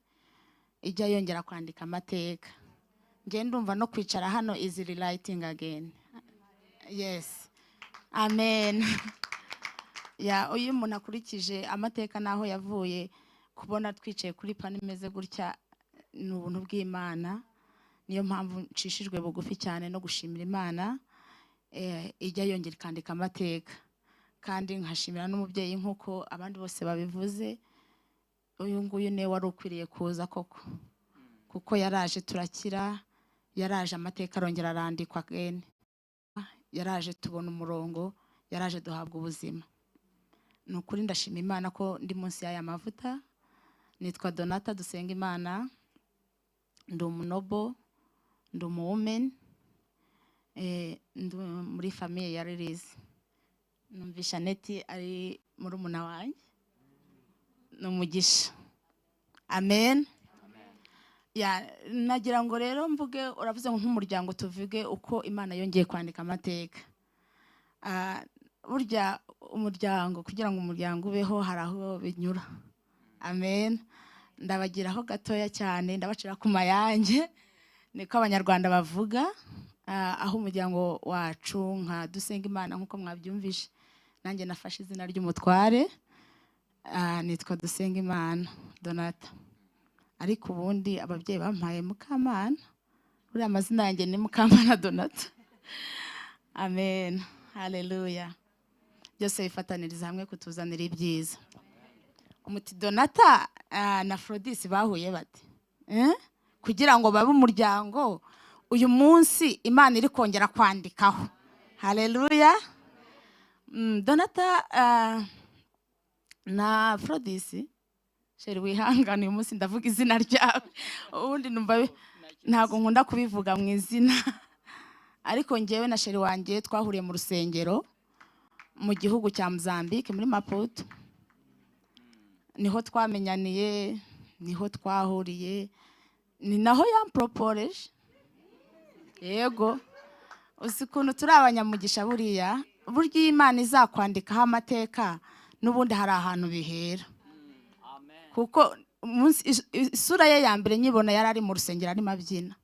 ijya yongera kwandika amateka. Nge ndumva no kwicara hano is rewriting again. Yes. Amen. Ya, uyu muntu akurikije amateka naho yavuye, kubona twicaye kuri panel imeze gutya Ni ubuntu bw'Imana, niyo mpamvu nshishijwe bugufi cyane no gushimira Imana ijya yongera ikandika amateka, kandi nkashimira n'umubyeyi nk'uko abandi bose babivuze. Uyu nguyu niwe wari ukwiriye kuza koko, kuko yaraje turakira, yaraje amateka arongera arandikwa again, yaraje tubona umurongo, yaraje duhabwa ubuzima. Ni ukuri ndashima Imana ko ndi munsi y'aya mavuta. Nitwa Donata Dusenga Imana, ndi umunobo, ndi umuwomen, ndi muri famille ya Lilize. Numvisha Neti ari murumuna wanjye, ni umugisha. Amen. Ya, nagira ngo rero mvuge, uravuze ngo nk'umuryango tuvuge uko Imana yongeye kwandika amateka. Burya umuryango, kugira ngo umuryango ubeho hari aho binyura. Amen. Ndabagiraho gatoya cyane, ndabacira ku mayange, niko Abanyarwanda bavuga. Aho umuryango wacu nka Dusenga Imana nk'uko mwabyumvishe, nanjye nafashe izina ry'umutware, nitwa Dusenga Imana Donata, ariko ubundi ababyeyi bampaye Mukamana, uriya amazina yanjye ni Mukamana Donata. Amen, haleluya. Byose bifataniriza hamwe kutuzanira ibyiza. Umuti Donata na Afrodis bahuye bate? Kugira ngo babe umuryango uyu munsi Imana iri kongera kwandikaho. Haleluya. Donata na Afrodis, chéri wihangane uyu munsi ndavuga izina ryawe, ubundi numva ntabwo nkunda kubivuga mu izina, ariko njyewe na chéri wanjye twahuriye mu rusengero mu gihugu cya Mozambique muri Maputo. Niho twamenyaniye, niho twahuriye, ni naho yamproporeje. Yego, uzi ukuntu turi abanyamugisha buriya, burya iyo Imana izakwandikaho amateka n'ubundi hari ahantu bihera. Kuko isura ye ya mbere nyibona yari ari mu rusengero arimo abyina,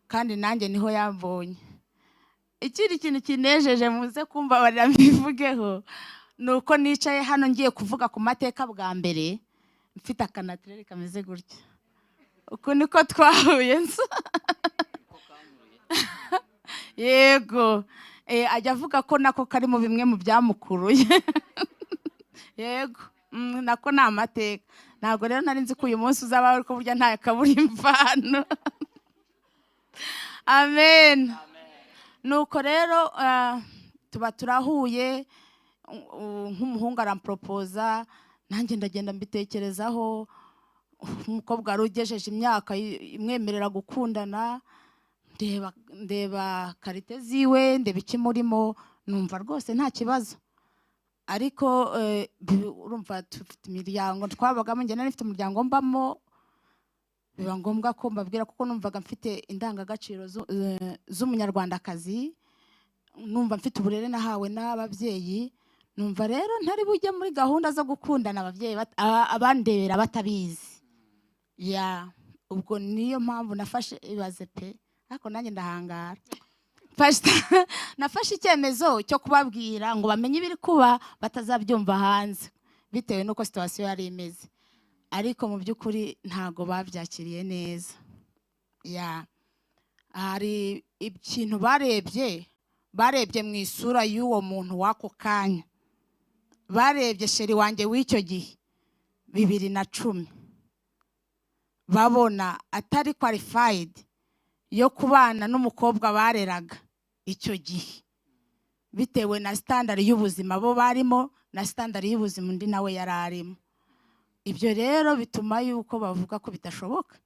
kandi nanjye niho yambonye. Ikindi kintu kinejeje muze kumbabarira mbivugeho, ni uko nicaye hano ngiye kuvuga ku mateka bwa mbere mfite akanatirere kameze gutya. Uku niko twahuye nsa. Yego, ajya avuga ko nako kari mu bimwe mu byamukuruye. Yego, nako ni amateka. Ntabwo rero nari nzi ko uyu munsi uzaba ariko burya nta kabura imvano. Amen. Nuko rero tuba turahuye, nk'umuhungu arampropoza, nanjye ndagenda mbitekerezaho. Umukobwa wari ugejeje imyaka imwemerera gukundana, ndeba qualité ziwe, ndeba ikimurimo, numva rwose nta kibazo. Ariko urumva dufite imiryango twabagamo, njye nari mfite umuryango mbamo, biba ngombwa ko mbabwira kuko numvaga mfite indangagaciro z'umunyarwandakazi, numva mfite uburere nahawe n'ababyeyi, numva rero ntari bujye muri gahunda zo gukundana ababyeyi abandebera batabizi. Ya, ubwo niyo mpamvu nafashe ibaze pe, ariko nanjye ndahangara. Nafashe icyemezo cyo kubabwira ngo bamenye ibiri kuba batazabyumva hanze, bitewe n'uko situation yari imeze. Ariko mu by'ukuri ntago babyakiriye neza. Ya, hari ikintu barebye mu isura y'uwo muntu w'ako kanya, barebye chéri wanjye w'icyo gihe 2010, babona atari qualified yo kubana n'umukobwa bareraga icyo gihe, bitewe na standard y'ubuzima bo barimo na standard y'ubuzima undi nawe yari arimo. Ibyo rero bituma yuko bavuga ko bidashoboka.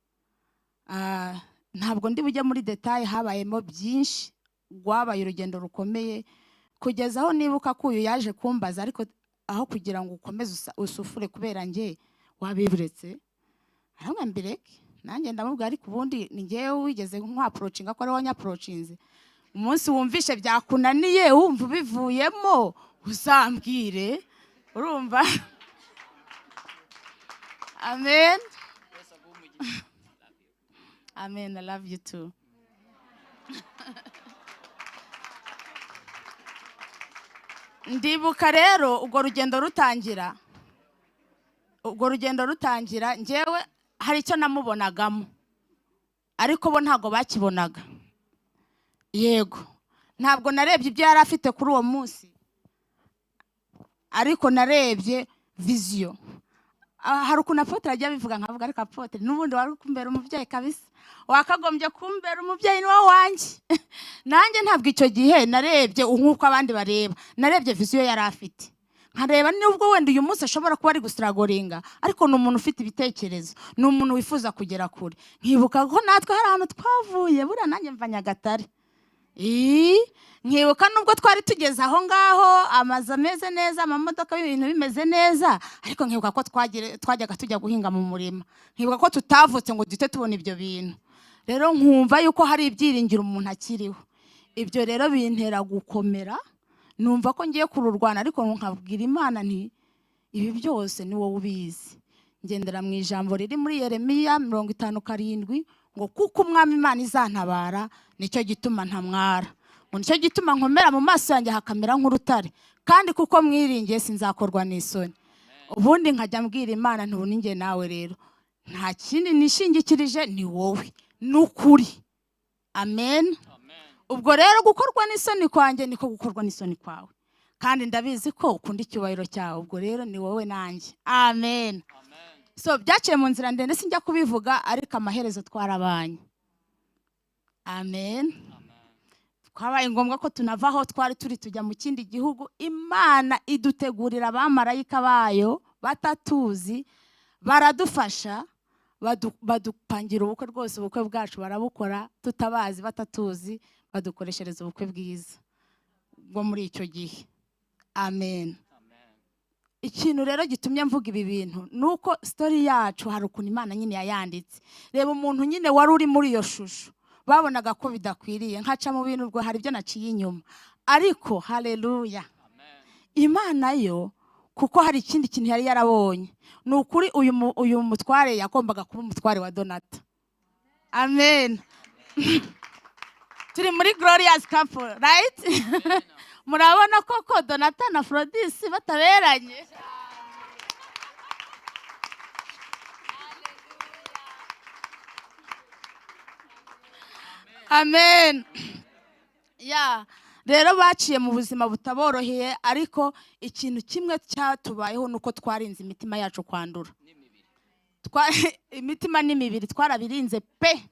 Ntabwo ndi bujye muri detail, habayemo byinshi, rwabaye urugendo rukomeye kugeza aho nibuka ko uyu yaje kumbaza, ariko aho kugira ngo ukomeze usufure kubera njye wabiretse, arambwira mbireke. Nanjye ndamubwira ariko ubundi ni njyewe wigeze nkwapproachinga ko ari wowe wanyapproachinze, umunsi wumvishe byakunaniye wumva ubivuyemo uzambwire, urumva? Amen. Amen. I love you too. Ndibuka rero ubwo rugendo rutangira, njyewe hari icyo namubonagamo. Ariko bo ntabwo bakibonaga. Yego, ntabwo narebye ibyo yari afite kuri uwo munsi, ariko narebye vision. Hari ukuntu apôtre ajya abivuga nkavuga, ariko apôtre n'ubundi wari kumbera umubyeyi kabisa, wakagombye kumbera umubyeyi, ni wowe wanjye. Nanjye ntabwo icyo gihe narebye nk'uko abandi bareba, narebye vision yari afite, nkareba nubwo wenda uyu munsi ashobora kuba ari gustrugglinga, ariko ni umuntu ufite ibitekerezo, ni umuntu wifuza kugera kure. Nkibuka ko natwe hari ahantu twavuye, buriya nanjye mva Nyagatare. Nkibuka nubwo twari tugeze aho ngaho, amazu ameze neza, amamodoka, ibintu bimeze neza, ariko nkibuka ko twajyaga tujya guhinga mu murima, nkibuka ko tutavutse ngo duhite tubona ibyo bintu. Rero nkumva yuko hari ibyiringiro umuntu akiriho. Ibyo rero bintera gukomera, numva ko ngiye kururwana, ariko nkabwira Imana nti ibi byose ni wowe ubizi. Ngendera mu ijambo riri muri Yeremiya 57 ngo kuko Umwami Imana izantabara, nicyo gituma ntamwara, ngo nicyo gituma nkomera mu maso yanjye hakamera nk'urutare, kandi kuko mwiringiye sinzakorwa n'isoni. Ubundi nkajya mbwira Imana nti ubu ninjye nawe rero, nta kindi nishingikirije, ni wowe n'ukuri. Amen. Ubwo rero gukorwa n'isoni kwanjye niko gukorwa n'isoni kwawe, kandi ndabizi ko ukunda icyubahiro cyawe, ubwo rero ni wowe nanjye. Amen. So byaciye mu nzira ndende, sinjya kubivuga, ariko amaherezo twarabanye. Amen. Twabaye ngombwa ko tunava aho twari turi tujya mu kindi gihugu. Imana idutegurira abamarayika bayo batatuzi, baradufasha, badupangira ubukwe rwose. Ubukwe bwacu barabukora tutabazi, batatuzi, badukoreshereza ubukwe bwiza bwo muri icyo gihe. Amen. Ikintu rero gitumye mvuga ibi bintu ni uko story yacu hari ukuntu Imana nyine yayanditse. Reba umuntu nyine wari uri muri iyo shusho, babonaga ko bidakwiriye, nkaca mu bintu, ubwo hari ibyo naciye inyuma, ariko haleluya, Imana yo kuko hari ikindi kintu yari yarabonye. Ni ukuri uyu mutware yagombaga kuba umutware wa Donata. Amen. Turi muri glorious couple, right? Murabona koko Donata na Afrodis bataberanye? Amen. Ya, rero baciye mu buzima butaboroheye, ariko ikintu kimwe cyatubayeho nuko twarinze imitima yacu kwandura. Imitima n'imibiri twarabirinze pe.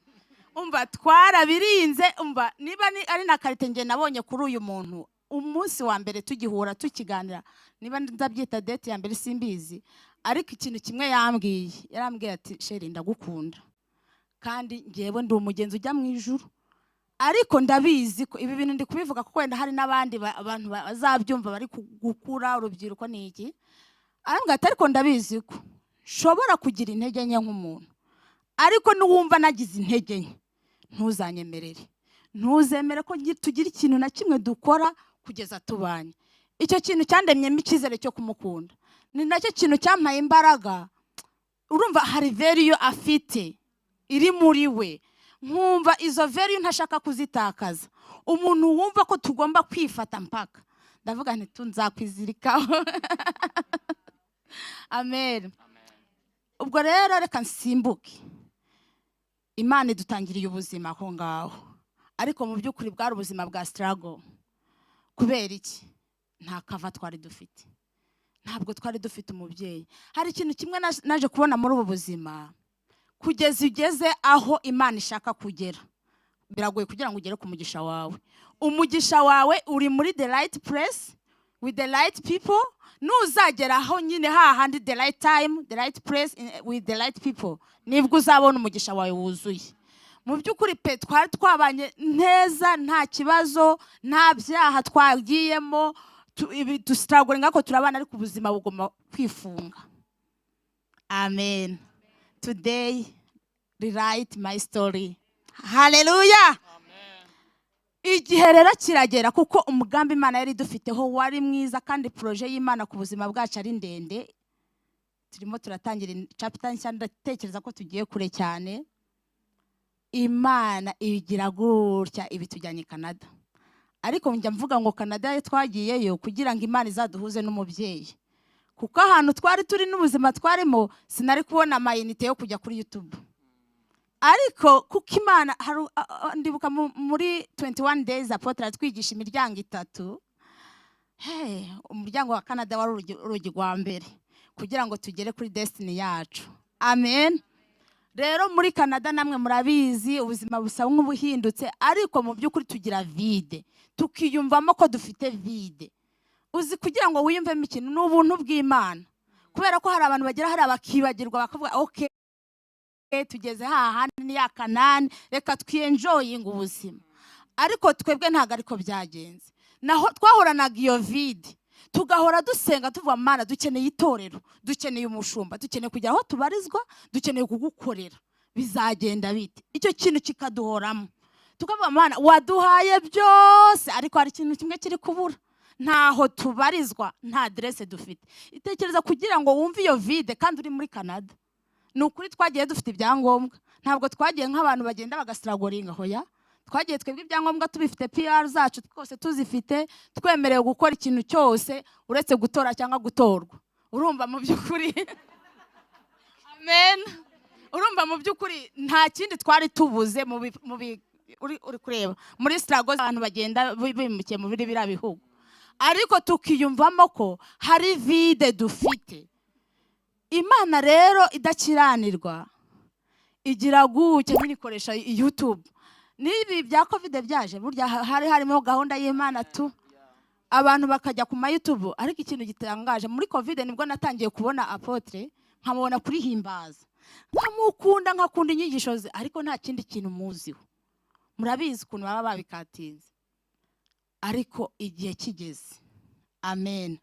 Umva, twarabirinze. Umva, niba ari na qualité nge nabonye kuri uyu muntu umunsi wa mbere tugihura tukiganira, niba ndabyita date ya mbere simbizi, ariko ikintu kimwe yambwiye, yarambwiye ati chéri, ndagukunda, kandi ngewe ndi umugenzi ujya mu ijuru, ariko ndabizi ko ibi bintu ndi kubivuga kuko wenda hari n'abandi abantu bazabyumva bari gukura, urubyiruko ni iki. Arambwira ati ariko ndabizi ko nshobora kugira intege nke nk'umuntu, ariko nuwumva nagize intege nke ntuzanyemerere, ntuzemere ko tugira ikintu na kimwe dukora kugeza tubanye. Icyo kintu cyandemyemo icyizere cyo kumukunda, ni nacyo kintu cyampaye imbaraga. Urumva hari value afite iri muri we, nkumva izo value ntashaka kuzitakaza. Umuntu wumva ko tugomba kwifata mpaka, ndavuga nti nzakwizirikaho. Amen. Ubwo rero reka nsimbuke. Imana idutangiriye ubuzima aho ngaho, ariko mu by'ukuri bwari ubuzima bwa struggle. Kubera iki? Nta cover twari dufite, ntabwo twari dufite umubyeyi. Hari ikintu kimwe naje kubona muri ubu buzima, kugeza ugeze aho Imana ishaka kugera biragoye kugira ngo ugere ku mugisha wawe. Umugisha wawe uri muri the right place with the right people. Nuzagera aho nyine hahandi, the right time, the right place, with the right people, nibwo uzabona umugisha wawe wuzuye. Mu by'ukuri pe, twari twabanye neza, nta kibazo, nta byaha twagiyemo, ibi dustrugglinga ko turabana, ariko ubuzima bugomba kwifunga. Amen. Today rewrite my story. Haleluya. Igihe rero kiragera, kuko umugambi Imana yari idufiteho wari mwiza, kandi projet y'Imana ku buzima bwacu ari ndende. Turimo turatangira chapter nshya, ndatekereza ko tugiye kure cyane. Imana ibigira gutya ibitujyanye i Canada, ariko njya mvuga ngo Canada yo twagiyeyo kugira ngo Imana izaduhuze n'umubyeyi, kuko ahantu twari turi n'ubuzima twarimo sinari kubona amayinite yo kujya kuri YouTube. Ariko kuko Imana hari ndibuka muri 21 days apôtre atwigisha imiryango itatu. Hey, umuryango wa Canada wari urugi rwa mbere kugira ngo tugere kuri destiny yacu. Amen. Rero muri Canada, namwe murabizi, ubuzima busa nk'ubuhindutse, ariko mu by'ukuri tugira vide, tukiyumvamo ko dufite vide. Uzi, kugira ngo wiyumvemo ikintu ni ubuntu bw'Imana, kubera ko hari abantu bagera hari bakibagirwa, bakavuga: "Okay, tugeze hahandi, ni ya Kanani, reka twienjoyinge ubuzima." Ariko twebwe ntabwo ariko byagenze. Naho twahoranaga iyo vide, tugahora dusenga tuvuga: "Mana, dukeneye itorero, dukeneye umushumba, dukeneye kugira aho tubarizwa, dukeneye kugukorera, bizagenda bite?" Icyo kintu kikaduhoramo, tukavuga: "Mana, waduhaye byose, ariko hari ikintu kimwe kiri kubura, ntaho tubarizwa, nta aderese dufite." Itekereza kugira ngo wumve iyo vide kandi uri muri Canada. Ni ukuri, twagiye dufite ibyangombwa, ntabwo twagiye nk'abantu bagenda bagastrugglinga. Hoya, twagiye twebwe ibyangombwa tubifite, PR zacu twose tuzifite, twemerewe gukora ikintu cyose uretse gutora cyangwa gutorwa. Urumva mu by'ukuri, amen, urumva mu by'ukuri nta kindi twari tubuze uri kureba muri struggle abantu bagenda bimukiye mu biriya bihugu, ariko tukiyumvamo ko hari vide dufite. Imana rero idakiranirwa igira gutya nyine, ikoresha YouTube. N'ibi bya COVID byaje, burya hari harimo gahunda y'Imana tu, abantu bakajya ku ma YouTube. Ariko ikintu gitangaje, muri COVID nibwo natangiye kubona apôtre, nkamubona kuri Himbaza, nkamukunda, nkakunda inyigisho ze, ariko nta kindi kintu muziho. Murabizi ukuntu baba babikatinze. Ariko igihe kigeze, amen,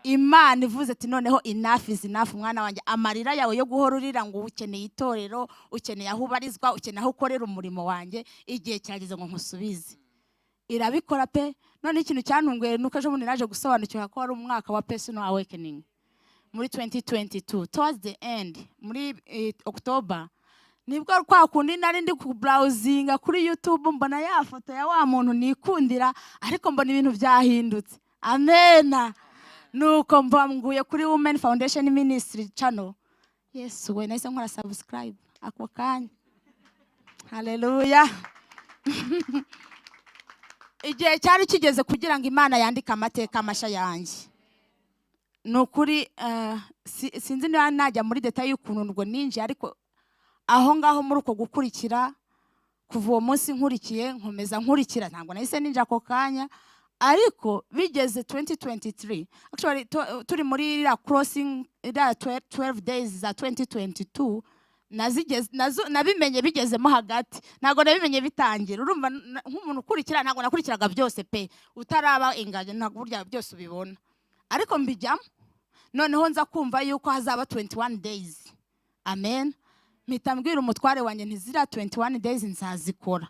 Imana ivuze ati: "Noneho enough is enough, mwana wanjye. Amarira yawe yo guhora urira ngo ukeneye itorero, ukeneye aho ubarizwa, ukeneye aho ukorera umurimo wanjye, igihe kirageze ngo nkusubize." Irabikora pe. None ikintu cyantunguye nuko ejo bundi naje gusobanukirwa ko wari umwaka wa personal awakening muri 2022, towards the end, muri October. Nibwo kwa kundi nari ndi kubrowsinga kuri YouTube, mbona ya foto ya wa muntu nikundira, ariko mbona ibintu byahindutse. Amena. Nuko mba nguye kuri Women Foundation Ministry channel. Yesu we, nahise nkora subscribe ako kanya. Haleluya. Igihe cyari kigeze kugira ngo Imana yandike amateka mashya yanjye. Ni ukuri, sinzi niba najya muri détails y'ukuntu ngo ninjiye, ariko aho ngaho muri uko gukurikira, kuva uwo munsi nkurikiye, nkomeza nkurikira, ntabwo nahise ninjira ako kanya. Ariko bigeze 2023, actually turi muri iriya crossing, iriya 12 days za 2022, nazigeze nazo nabimenye bigezemo hagati, ntabwo nabimenye bitangira. Urumva nk'umuntu ukurikira, ntabwo nakurikiraga byose pe. Utaraba ingagi ntabwo burya byose ubibona, ariko mbijyamo. Noneho nza kumva yuko hazaba 21 days. Amen. Mpita mbwira umutware wanjye nti: "Ziriya 21 days nzazikora."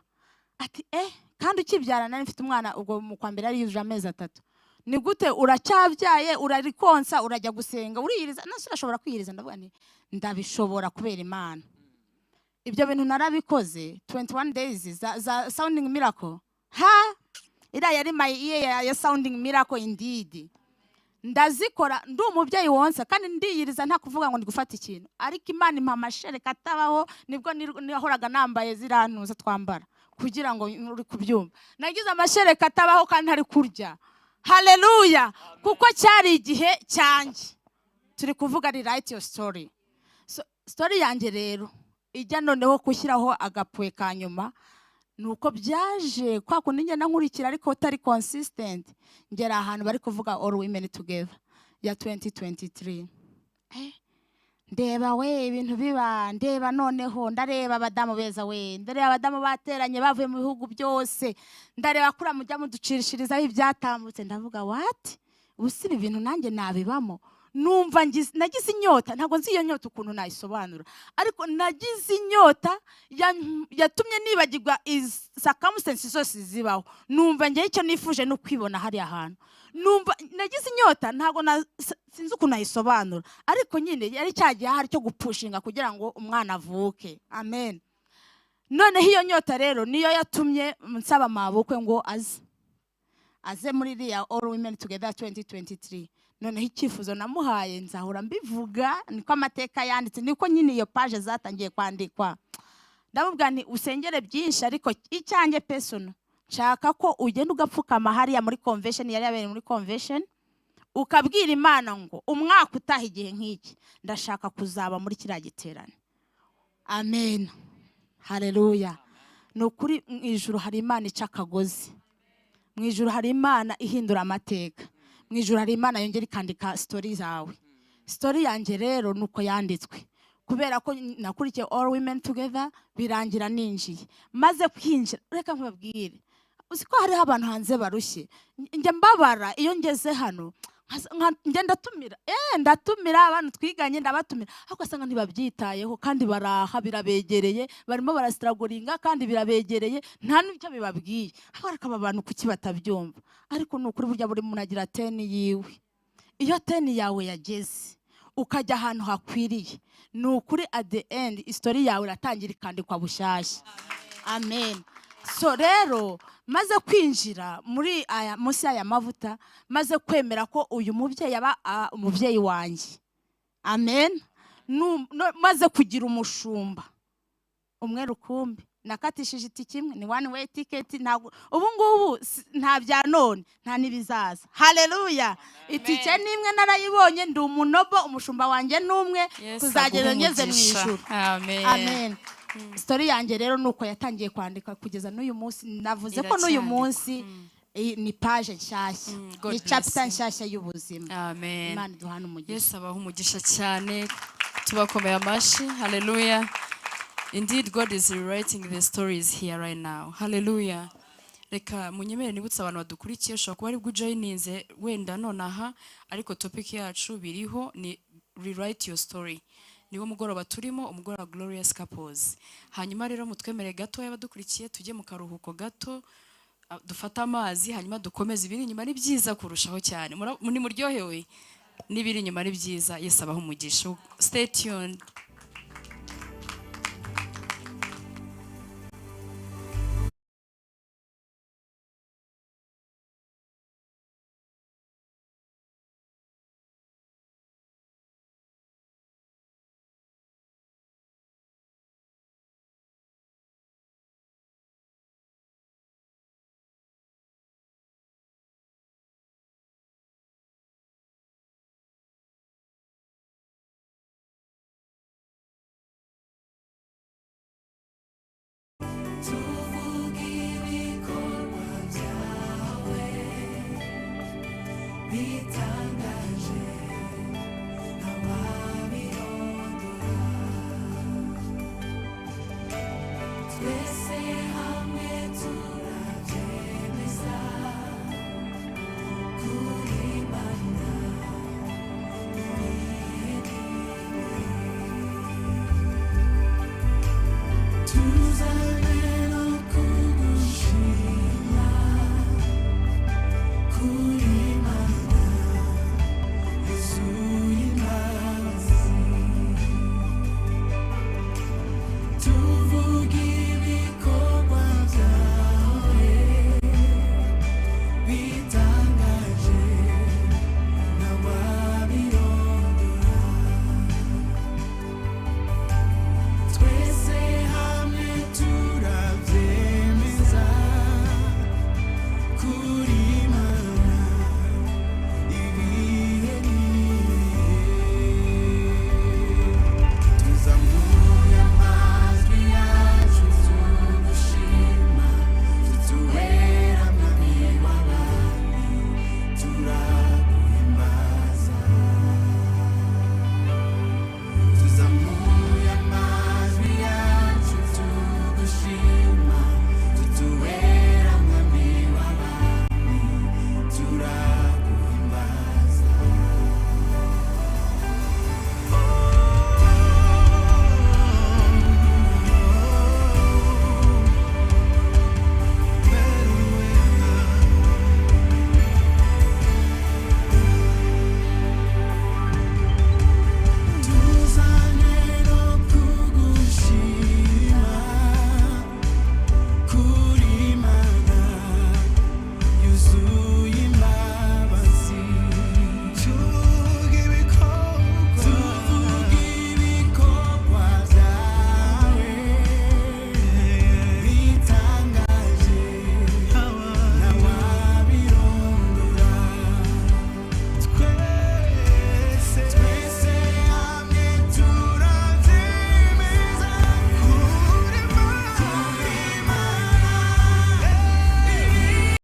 Ati: "Eh, kandi ukibyara?" Nari mfite umwana ubwo mu kwa mbere, yari yujuje amezi 3. "Ni gute? Uracyabyaye, urarikonsa, urajya gusenga, uriyiriza, nase urashobora kwiyiriza?" Ndavuga nti: "Ndabishobora kubera Imana." Ibyo bintu narabikoze, 21 days za Sounding Miracle. Ha, iriya yari my year ya Sounding Miracle indeed. Ndazikora ndi umubyeyi wonsa kandi ndiyiriza, nta kuvuga ngo ndi gufata ikintu, ariko Imana impa amashereka atabaho. Nibwo nahoraga nambaye ziriya ntuza twambara kugira ngo uri kubyumva. Nagize amashereka atabaho kandi ntari kurya. Haleluya, kuko cyari igihe cyanjye. Turi kuvuga rewrite your story. So, story yanjye rero ijya noneho gushyiraho agapwe ka nyuma ni uko byaje kwa kundi ngenda nkurikira ariko utari consistent, ngera ahantu bari kuvuga All Women Together ya 2023. Ndeba we ibintu biba, ndeba noneho ndareba abadamu beza we, ndareba abadamu bateranye bavuye mu bihugu byose, ndareba kuriya mujya muducishirizaho ibyatambutse, ndavuga: "What? Ubu si ibi bintu nanjye nabibamo?" Numva nagize inyota. Ntabwo nzi iyo nyota ukuntu nayisobanura, ariko nagize inyota yatumye nibagirwa circumstances zose zibaho. Numva ngewe icyo nifuje ni ukwibona hariya hantu. Numva nagize inyota, ntabwo sinzi ukuntu nayisobanura, ariko nyine yari cya gihe ahari cyo gupushinga kugira ngo umwana avuke. Amen. Noneho iyo nyota rero niyo yatumye nsaba mabukwe ngo aze muri iriya All Women Together 2023. Noneho icyifuzo namuhaye nzahora mbivuga, niko amateka yanditse, niko nyine iyo page zatangiye kwandikwa. Ndamubwira nti usengere byinshi, ariko icyanjye personal nshaka ko ugenda ugapfukama hariya muri convention, yari yabereye muri convention, ukabwira Imana ngo umwaka utaha igihe nk'iki ndashaka kuzaba muri kiriya giterane. Amen, haleluya. Ni ukuri mu ijuru hari Imana ica akagozi, mu ijuru hari Imana ihindura amateka, mu ijuru hari Imana yongera ikandika story zawe. Story yanjye rero nuko yanditswe, kubera ko nakurikiye All Women Together birangira ninjiye. Maze kwinjira, reka nkubabwire, uzi ko hariho abantu hanze barushye. Njya mbabara iyo ngeze hano, njya ndatumira, ndatumira abantu twiganye, ndabatumira, ariko asanga ntibabyitayeho kandi baraha, birabegereye, barimo barasitaragoringa kandi birabegereye, nta n'icyo bibabwiye. Ariko aba bantu kuki batabyumva? Ariko ni ukuri burya buri muntu agira teni yiwe. Iyo teni yawe yageze ukajya ahantu hakwiriye, ni ukuri at the end story yawe iratangira ikandikwa bushyashya. Amen. So rero maze kwinjira muri aya munsi y'aya mavuta, maze kwemera ko uyu mubyeyi aba umubyeyi wanjye. Amen. Maze kugira umushumba umwe rukumbi, nakatishije itike imwe, ni one way ticket, ntabwo ubu ngubu nta bya none nta n'ibizaza. Haleluya. Itike nimwe narayibonye, ndi umunobo, umushumba wanjye numwe, tuzagera ngeze mu ijuru. Amen. Amen. Story yanjye rero nuko yatangiye kwandika kugeza n'uyu munsi. Navuze ko n'uyu munsi ni page nshyashya, ni chapter nshyashya y'ubuzima. Amen. Imana iduhane umugisha. Yesu abahe umugisha cyane, tubakomeye amashyi. Haleluya. Indeed, God is rewriting the stories here right now. Hallelujah. Reka munyemere nibutse abantu badukurikiye, ushobora kuba ari bwo ujoyininze wenda nonaha, ariko topic yacu biriho ni rewrite your story. Niwo mugoroba turimo, umugoroba Glorious Couples. Hanyuma rero mutwemere gato y'abadukurikiye, tujye mu karuhuko gato, dufate amazi, hanyuma dukomeze ibiri inyuma, ni byiza kurushaho cyane. Ni muryohewe n'ibiri inyuma ni byiza. Yesu abahe umugisha. Stay tuned. Bitangaje.